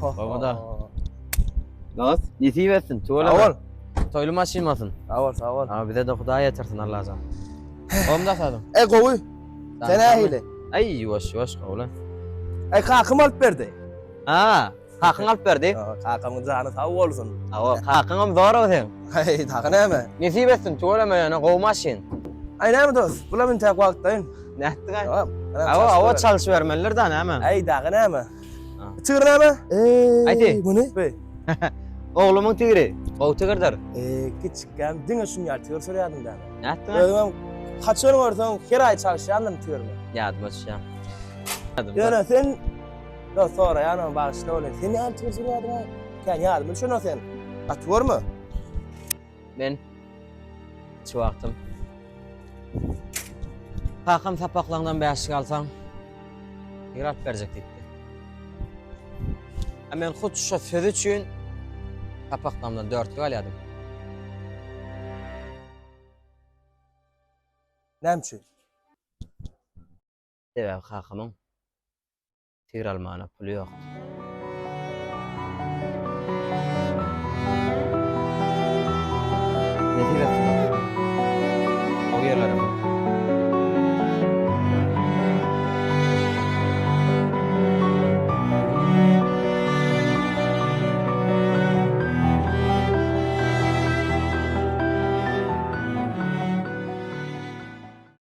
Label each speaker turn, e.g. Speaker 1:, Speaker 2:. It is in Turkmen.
Speaker 1: Gowy-da. Dost, nesip etsin, tüweleme.
Speaker 2: Sag bol.
Speaker 1: Toýly maşyn bolsun.
Speaker 2: Sag bol, sag bol.
Speaker 1: Aa, bize-de Hudaý ýetirsin Allajan. Gowmy dasadyň?
Speaker 2: Ey gowy. Sen nähili?
Speaker 1: Aý, ýuwaş, ýuwaş, gowy-la.
Speaker 2: Ey kakam alyp berdi.
Speaker 1: Ha, kakyň alyp berdi.
Speaker 2: Ha, kakamyň jany sag bolsun.
Speaker 1: Hawa, kakyňam zor-ow seň.
Speaker 2: Heý, dagy näme?
Speaker 1: Nesip etsin, tüweleme ýöne gowy maşyn.
Speaker 2: Aý näme dost, bulam intäk wagtlaýyn.
Speaker 1: Nätdiň-aý?
Speaker 2: Tamam.
Speaker 1: Hawa, hawa çalşybermelidir da näme?
Speaker 2: Aý dagy näme? Tigir näme? Eý,
Speaker 1: Aýty.
Speaker 2: Muny? Be.
Speaker 1: Oglumyň tigiri. Gowy tigirdir.
Speaker 2: Eý, kiçikkäm diňe şuny ýaly tigir sürýärdim däne.
Speaker 1: Nätdiň?
Speaker 2: Özümem haçan görseň her aý çalyşýandym tigirimi.
Speaker 1: Ýadyma düşýär.
Speaker 2: Ýöne sen dost soraýanam bagyşla welin, sen näme tigir sürýärdiň-aý? Kän ýadyma düşenok sen. Gaty görme.
Speaker 1: Men kiçi wagtym kakam sapaklaňdan bäşlik alsaň tigir alyp berjek diýipdi. A men hut şo söz üçin sapaklamdan dörtlük alýardym.
Speaker 2: Näme üçin?
Speaker 1: Sebäbi kakamyň tigir almana puly ýokdy.